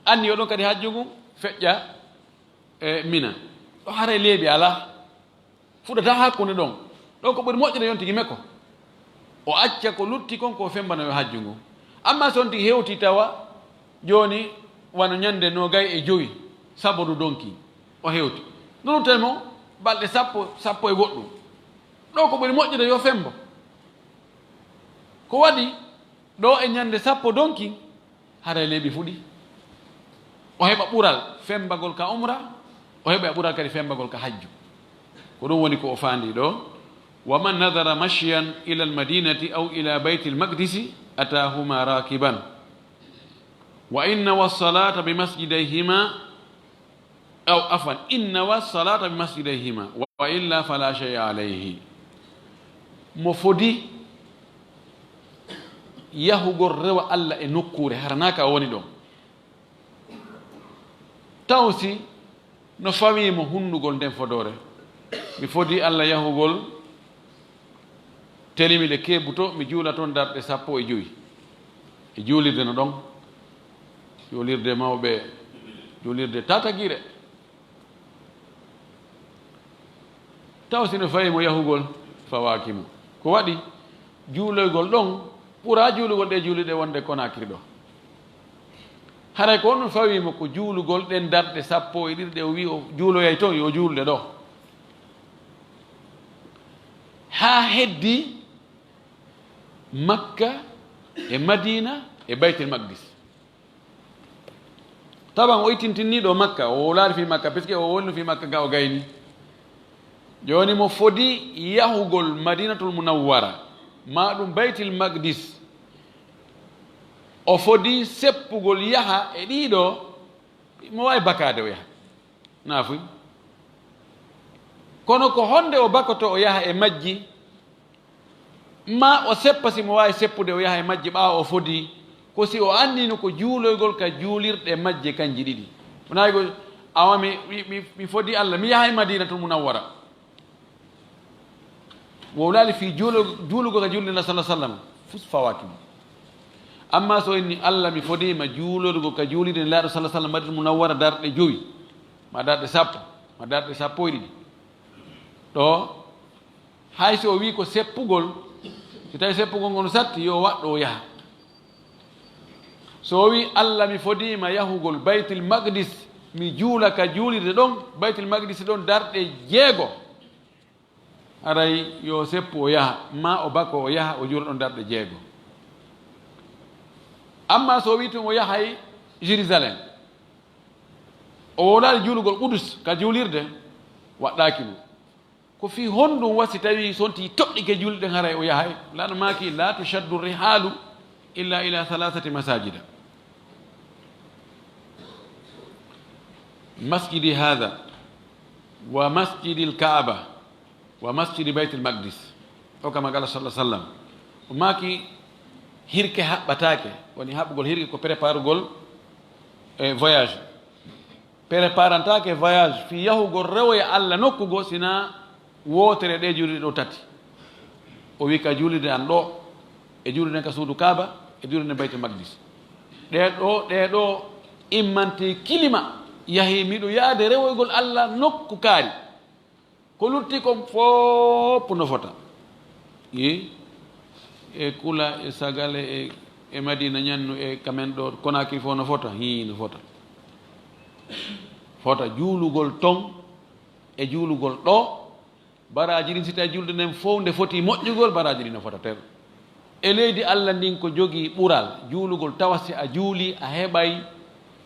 anni yo ɗon kadi hajju ngun feƴƴa e Mina. Ɗo haray leeɓi alaa. Fuɗata hakkunde ɗon. Ɗon ko ɓuri moƴƴude yon tigi meko. O acca ko lutti kon ko fembano yo hajju ngun. Amma so on tigi hewti tawa jooni wano ñande noogay e jowi sabodu donki. O hewti. Nurute mo balɗe sappo, sappo e goɗɗum. Ɗo ko ɓuri moƴƴude yo fembo. Ko waɗi ɗo e ñande sappo donki, haray leeɓi fuɗi. O heɓa ɓural fembagol ka umra, o heɓa ɓural kadi fembagol ka hajju. Ko ɗum woni ko o faandi ɗo. "Wa man nadara mashyan ila al-madinati aw ila baytil maqdisi atahuma rakiban. Wa inna wa salata bi masjidayhima, aw afwan, inna wa salata bi masjidayhima, wa illa fala shay'a alayhi." Mo fodi yahugol rewa Allah e nokkuure, haranaaka o woni ɗon. Taw si no fawii mo hunnugol nden fodoore, mi fodi Allah yahugol telimi le keebu to, mi juula toon darɗe sappo e jowi. E juulirde no ɗon, juulirde mawɓe, juulirde tatagire. Taw si no fawi mo yahugol, fawaaki mo. Ko waɗi juuloygol ɗon ɓura juulugol ɗe juuliɗe wonde Konakiri ɗo. Haray ko honɗum fawi mo ko juulugol ɗen darɗe sappo e ɗiɗi ɗe o wi o juuloyay toon, yo juulde ɗo. Haa heddi Makka e Madina e Baytel Maqdis. Taban o ittintinni ɗo Makka, o wowlaali fii Makka, puisque o wowlino fii Makka ga o gayni. Jooni mo fodi yahugol Madinatul Munawwara, maa ɗum Baytil Maqdis, o fodi seppugol yaha e ɗiɗo, mo waawi bakaade o yaha. Naafuy. Kono ko honde o bakoto o yaha e majji? Ma o seppa si mo waawi seppude o yaha e majji ɓaawo o fodi, ko si o annino ko juuloygol ka juulirɗe majje kanji ɗiɗi. Wonaa ko awa mi, mi, mi, mi fodi Allah, mi yaha e Madinatul Munawwara. Wowlaali fii juulo-, juulugol ka juulirɗe Nulaaɗo sallallaahu alayhi wa sallam, fus fawaaki mo. Amma so inni, "Allah, mi fodiima juulorgol ka juulirɗe Nulaaɗo sallallaahu alayhi wa sallam Madinatul Munawwara darɗe jowi, ma darɗe sappo, ma darɗe sappo e ɗiɗi." Ɗo, hay si o wii ko seppugol, si tawi seppugol ngol satti, yo waɗɗo o yaha. So o wi, "Allah, mi fodiima yahugol Baytil Maqdis, mi juula ka juulirde ɗon, Baytil Maqdis ɗon darɗe jeego." Haray yo seppu o yaha, maa o bako o yaha, o juula ɗon darɗe jeego. Amma so o wi tun o yahay Jérusalem, o wowlaali juulugol Qudus ka juulirde, waɗɗaaki mo. Ko fii honɗun wasi tawi sonti toɗɗike juulɗe ɗen haray o yahay? Laana maaki, "La tushaddu rihalu illa ila thalathati masajida. Masjidi hadha, wa masjidil Kaaba, wa masjidi Baytil Maqdis." O kama qala sallallahu alaihi wasallam. O maaki, hirke haɓɓataake, woni haɓɓugol hirke ko préparugol, e, voyage. Préparantaake voyage fii yahugol rewoya Alla nokku goo, sinaa wootere ɗee juulirɗe ɗoo tati. O wi'i, ka juulirde an ɗoo, e juulirde ka suudu Kaaba, e juulirde Baytul Maqdis. Ɗee ɗoo, ɗee ɗoo immantee kilima, yahii miɗo yaade rewoygol Alla nokku kaari. Ko lutti kon fof no fota. Yi, e Kula, e Sagale, e, e Madina Ñannu, e kamen ɗo Konakiri fof no fota. Hii, no fota. Fota juulugol ton e juulugol ɗo. Baraaji ɗin, si tawi julde nden fof nde foti moƴƴugol, baraaji ɗin no fota ter. E leydi Alla ndin ko jogii ɓural juulugol, tawa si a juuli, a heɓay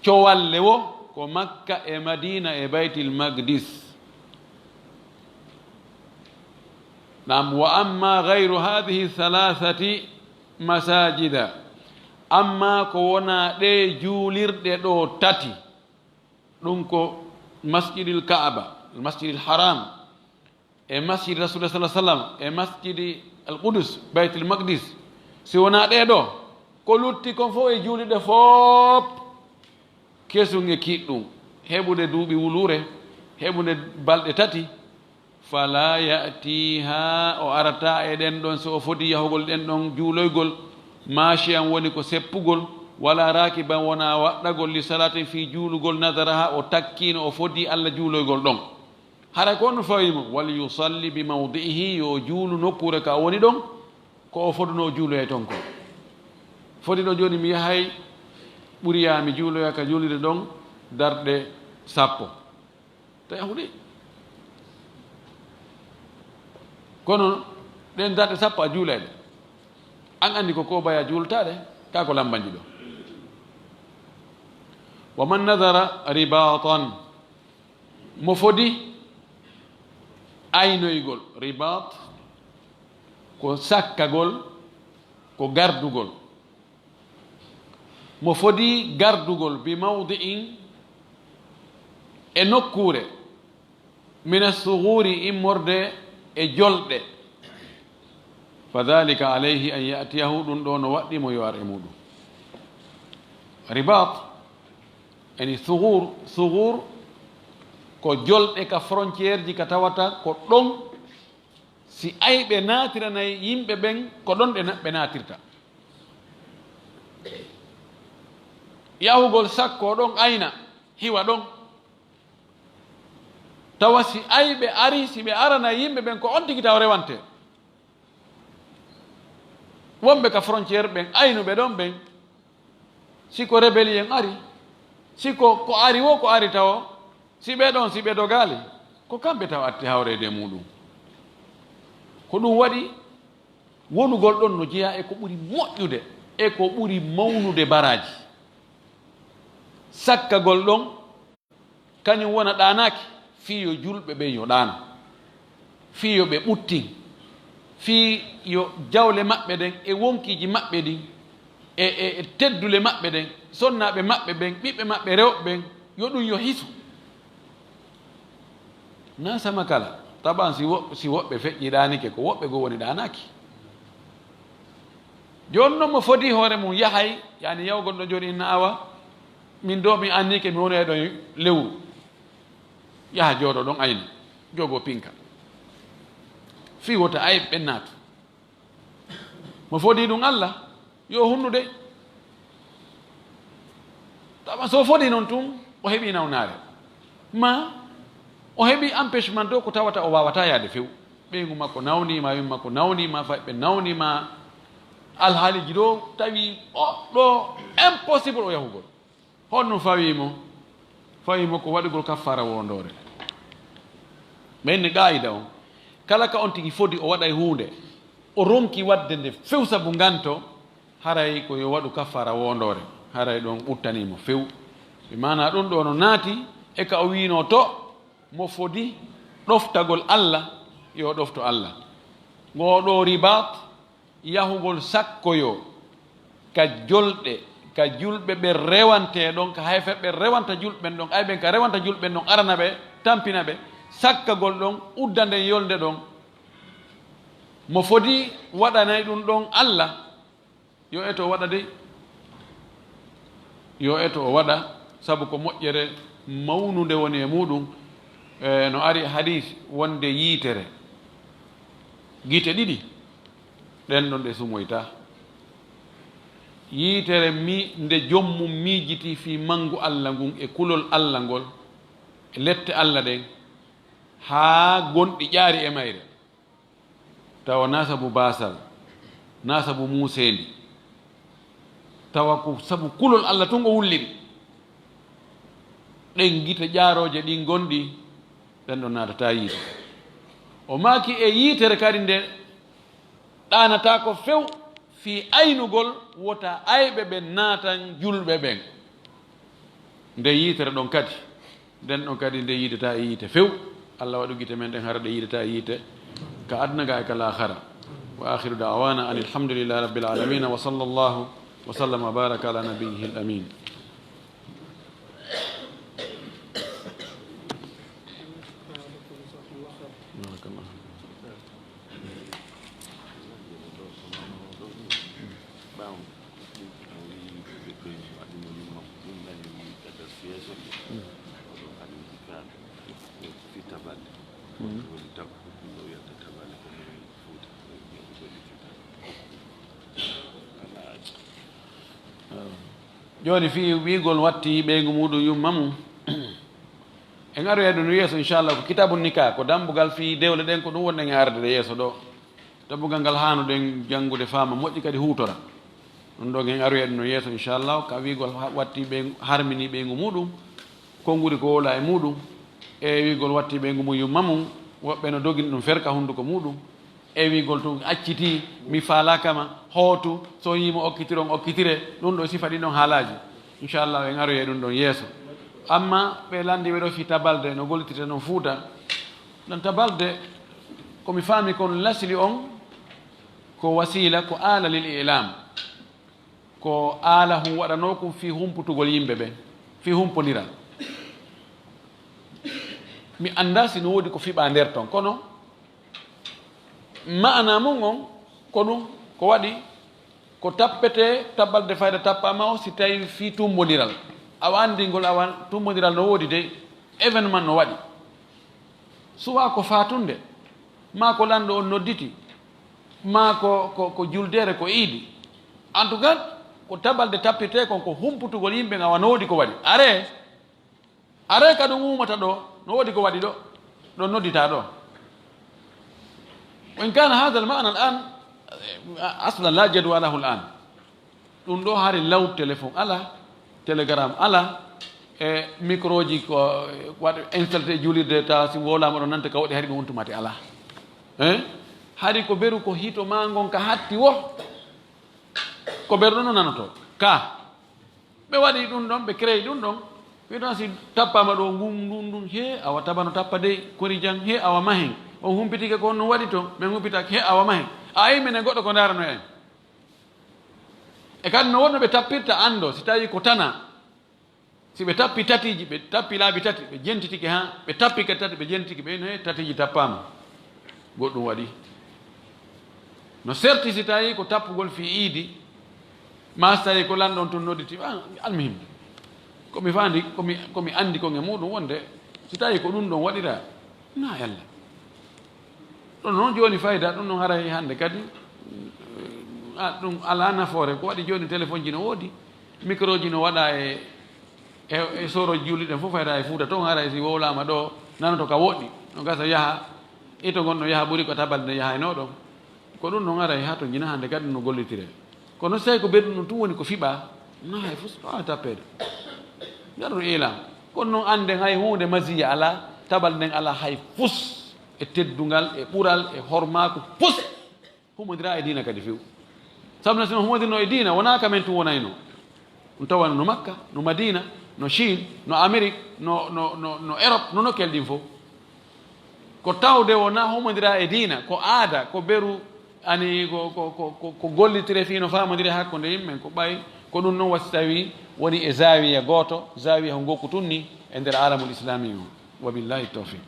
cowalle wo ko Makka e Madina e Baytil Maqdis. Naam, wa amma gayru haadihi thalathati masajida, amma ko wonaa ɗee juulirɗe ɗoo tati, ɗum ko Masjidil Kaaba, Masjidil Haram, e Masjidi Rasulullah sallallahu alaihi wasallam, e Masjidi Al Qudus, Baytul Maqdis, si wonaa ɗee ɗoo, ko lutti kon fof e juulirɗe fof, kesun e kiiɗɗun, heɓude duuɓi wuluure, heɓude balɗe tati, fala ya'tiha, o arata e ɗen ɗon, so o foti yahugol ɗen ɗon juuloygol, mashiyan woni ko seppugol, wala rakiban wona waɗɗagol, li salatin fii juulugol, nadaraha o takkino, o foti Alla juuloygol ɗon. Hara ko honɗun fawi mo? Wal yusalli bi mawdi'ihi, yo o juulu nokkuure ka o woni ɗon, ko o fodunoo juuloyay ton kon. Foti ɗo jooni mi yahay Ɓuriya, mi juuloya ka juulirde ɗon darɗe sappo. Tawi a huɗi. Kono ɗen darɗe sappo a juulayɗe. An anndi ko ko baya juultaɗe, ka ko lambanji ɗo. Wa man nadara ribatan. Mo fodi aynoygol, ribat, ko sakkagol, ko gardugol. Mo fodi gardugol bi mawdi'in, e nokkuure, min as-sughuri, immorde e jolɗe, fa dhalika alayhi an ya'tiyahu, ɗum ɗo no waɗɗi mo yo ar e muɗum. Ribat, yani sughur, sughur ko jolɗe ka frontière ji ka tawata ko ɗon, si ayɓe naatiranay yimɓe ɓen, ko ɗon ɗe na-, ɓe naatirta. Yahugol sakko ɗon ayna, hiwa ɗon. Tawa si ayɓe ari, si ɓe arana yimɓe ɓen, ko on tigi taw rewante. Wonɓe ka frontière ɓen, aynuɓe ɗon ɓen, si ko rébellion ari, si ko, ko ari wo, ko ari tawo, si ɓe ɗon, si ɓe dogaali, ko kamɓe taw atti hawreede e muɗum. Ko ɗum waɗi wonugol ɗon no jeyaa e ko ɓuri moƴƴude, e ko ɓuri mawnude baraaji. Sakkagol ɗon, kañum wona ɗaanaaki, fii yo julɓe ɓen yo ɗaano, fii yo ɓe ɓuttin, fii yo jawle maɓɓe ɗen e wonkiiji maɓɓe ɗin, e, e, e teddule maɓɓe ɗen, sonnaaɓe maɓɓe ɓen, ɓiɓɓe maɓɓe rewɓe ɓen, yo ɗum yo hisu. Na sama kala, taban si wo-, si woɓɓe feƴƴi ɗaanike, ko woɓɓe goo woni ɗaanaaki. Jooni non mo fodi hoore mum yahay, yani yawgol ɗo jooni inna awa, min ɗo mi annike mi woni e ɗon lewru. Yaha jooɗo ɗon ayna, jogo pinka. Fii wota ayɓe ɓen naatu. Mo fodi ɗum Alla, yo hunnude. Tawa so fodi noon tun, o heɓi nawnaare. Ma o heɓi empêchement to ko tawata o waawata yaade few. Ɓeyngu makko nawniima, yumma makko nawniima, fayɓe nawniima, Alhaaliji ɗo tawi o ɗo impossible o yahugol. Honno fawi mo? Fawi mo ko waɗugol kaffaara wondoore. Ɓen ne qaayida on, kala ka on tigi fodi o waɗay huunde, o ronki waɗde nde few sabu nganto, haray ko yo waɗu kaffaara wondoore, haray ɗon ɓuttanii mo few. Bi maanaa ɗun ɗoo no naati e ka o wiinoo to mo fodi ɗoftagol Alla, yo ɗofto Alla. Ngoo ɗoo ribaat, yahugol sakkoyoo ka jolɗe, ka julɓe ɓe rewantee ɗon, ka hayfeɓe rewanta julɓe ɓen ɗon, ay ɓen ka rewanta julɓe ɓen ɗon, arana ɓe, tampina ɓe, sakkagol ɗon, udda nden yolnde ɗon. Mo fodi waɗanay ɗun ɗon Alla, yo eto o waɗa dey. Yo eto o waɗa, sabu ko moƴƴere mawnunde woni e muɗum. E, no ari e hadiis wonde yiitere, gite ɗiɗi, ɗen ɗon ɗe sumoyta. Yiitere mi, nde joom mum miijitii fii manngu Alla ngun e kulol Alla ngol, e lette Alla ɗen, haa gonɗi ƴaari e mayre. Tawa naa sabu baasal, naa sabu muuseendi, tawa ko sabu kulol Alla tun o wulliri. Ɗen gite ƴaarooje ɗin gonɗi, ɗen ɗon naatataa yiite. O maaki e yiitere kadi nde ɗaanataako few fii aynugol wota ayɓe ɓen naatan julɓe ɓen. Nde yiitere ɗon kadi, nden ɗon kadi nde yiidataa e yiite few. Alla waɗu gite men ɗen hara ɗe yiidataa e yiite ka aduna ga e ka laakhara. Wa akhiru da'wana anil hamdulillahi rabbil alamin. Wa sallallahu wa sallama wa baraka ala nabiyyihil amin. Barakallahu. Jooni fii wi'ugol watti ɓeyngu muɗum yumma mum. En aroyay ɗum yeeso, inchallah, ko Kitabun Nikah, ko dambugal fii dewle ɗen, ko ɗum wonɗen e arde yeeso ɗo. Dambugal ngal haanuɗen janngude faama moƴƴi kadi huutora. Ɗum ɗon en aroyay ɗum yeeso, inchallah, ka wi'ugol ha-, watti ɓe harmini ɓeyngu muɗum, konngudi ko wowla e muɗum, e wi'ugol watti ɓeyngu mum yumma mum, woɓɓe no dogini ɗum ferka hunnduko muɗum, e wi'ugol tun accitii, mi faalaaka ma, hootu, so yiimo okkitiron okkitire, ɗum ɗo sifa ɗin ɗon haalaaji. Inchallah, en aroyay ɗum ɗon yeeso. Amma ɓe lanndiiɓe ɗo fii tabalde no gollitirta non Fuuta, ɗon tabalde, ko mi faami kon lasli on, ko wasiila, ko aala lil i'laam. Ko aala hum waɗanoo kun fii humputugol yimɓe ɓen, fii humpondiral. Mi anndaa si no woodi ko fiɓaa nder ton, kono ma'ana mun on ko ɗum, ko waɗi ko tappetee, tabalde fayda tappaama o, si tawii fii tumbondiral. Awa anndingol, awa tumbondiral no woodi dey, événement no waɗi. Suwaa ko faatunde, maa ko lanɗo on nodditi, maa ko, ko, ko juldeere, ko iidi. En tout cas, ko tabalde tappirtee kon, ko humputugol yimɓe, awa no woodi ko waɗi. Aree, aree ka ɗum ummata ɗo, no woodi ko waɗi ɗo, ɗo nodditaa ɗo. Wa in kaana haadal ma'na al-aan, aslan laa jadwaa lahu al-aan. Ɗum ɗo hari law téléphone ala, télégramme ala, e microji ko waɗa installé e juulirde, tawa si wowlaama ɗo nanta ka woɗɗi, hari ɗum on tuma tee ala. Hein? Hari ko beru ko hito maa ngon ka hatti wo, ko beru ɗon no nanotoo. Ka ɓe waɗi ɗum ɗon, ɓe créé ɗum ɗon, ɓe ɗon si tappaama ɗo ngun, ndun, ndun, he, awa tabano tappa dey, kori jang, he, awa mahen. On humpitike ko on ɗum waɗi to, men humpitake, he, awa mahen. A ayi minen goɗɗo ko ndaarano en. E kadi no wonno ɓe tappirta anndo, si tawi ko tana, si ɓe tappi tatiiji, ɓe tappi laabi tati, ɓe jentitike haa, ɓe tappi kadi tati, ɓe jentitike, ɓe no he tatiiji tappaama. Goɗɗum waɗi. No serti si tawi ko tappugol fii iidi, maa si tawi ko lanɗo on tun nodditi, ah, almuhim. Ko mi faandi, ko mi, ko mi anndi kon e muɗum wonde, si tawi ko ɗum ɗon waɗira, na yalla. Ɗum noon jooni fayda, ɗum noon haray hannde kadi, a, ɗum alaa nafoore. Ko waɗi jooni téléphone ji no woodi, micro ji no waɗa e, e, e soro juulɗe ɗen fof fayda e Fuuta toon, haray si wowlaama ɗo, nanoto ka woɗɗi, no gasa yaha, ito ngon no yaha ɓuri ko tabal nde yahaynoo ɗon. Ko ɗum noon haray haa to Jina hannde kadi no gollitire. Kono so tawi ko ɓerɗum ɗum tun woni ko fiɓa, no hay fus ɗo a tappeede. Jarru ilam. Kono noon annden hay huunde masiya alaa, tabal nden alaa hay fus e teddungal, e ɓural, e hormaaku fus. Humondira e diina kadi few. Sabu na sino humondirno e diina, wonaa ka men tun wonayno. Ɗum tawa no Makka, no Madina, no Chine, no Amérique, no, no, no, no Europe, no nokkel ɗin fof. Ko tawde wonaa humondira e diina, ko aada, ko beru, ani ko, ko, ko, ko, ko gollitire fii no faamondire hakkunde yimɓe men, ko ɓay, ko ɗum noon wasi tawi woni e zaawiya gooto, zaawiya ko ngokku tun ni e nder alamul islami o. Wa billahi tawfiq.